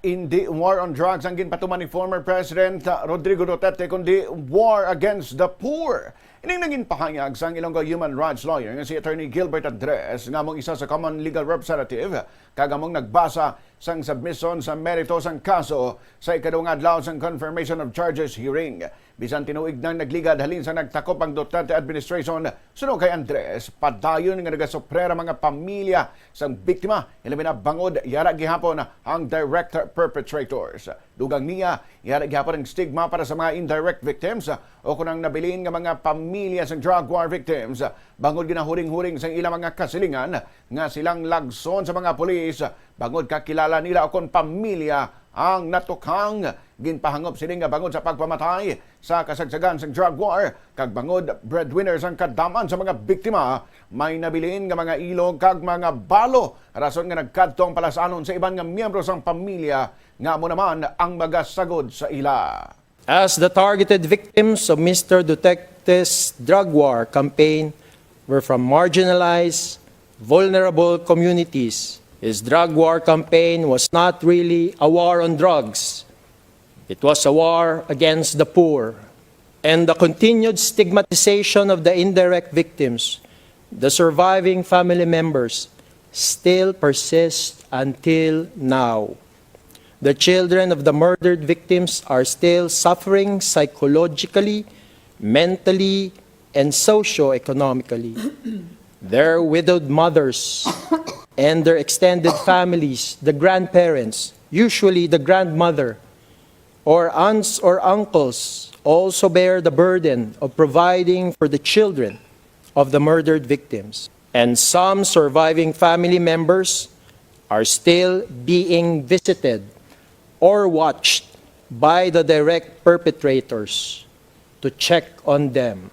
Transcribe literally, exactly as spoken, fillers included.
Indi war on drugs ang ginpatuman ni former President, uh, Rodrigo Duterte, kundi war against the poor. Ining nangin pahayag sang Ilonggo human rights lawyer nga si Attorney Gilbert Andres, nga among isa sa common legal representative, kag among nagbasa sang submission sa merito sang kaso sa ikaduhang adlaw sang confirmation of charges hearing. Bisan tinuig nang nagligad halin sa nagtakop ang Duterte administration, suno kay Andres, padayon nga nagasuprer ang mga pamilya sang biktima, ilabi na bangod yara gihapon ang direct perpetrators. Dugang niya, yara gihapon ang stigma para sa mga indirect victims o kon ang nabilin nga mga pamilya sang drug war victims, bangod ginahuring-huring sang ilang mga kasilingan nga silang lagson sa mga pulis, bangod kakilala nila o kon pamilya ang natukhang. Ginpahangop sini nga bangod sa pagpamatay sa kasagsagan sang drug war, kag bangod breadwinner sang kadam-an sa mga biktima, may nabilin nga mga ilog kag mga balo, rason nga nagkadto ang palasanon sa iban nga miyembro sang pamilya nga amo naman ang magasagod sa ila. As the targeted victims of Mister Duterte's drug war campaign were from marginalized, vulnerable communities, his drug war campaign was not really a war on drugs. It was a war against the poor, and the continued stigmatization of the indirect victims, the surviving family members, still persists until now. The children of the murdered victims are still suffering psychologically, mentally, and socio-economically. Their widowed mothers and their extended families, the grandparents, usually the grandmother, or aunts or uncles, also bear the burden of providing for the children of the murdered victims. And some surviving family members are still being visited or watched by the direct perpetrators to check on them.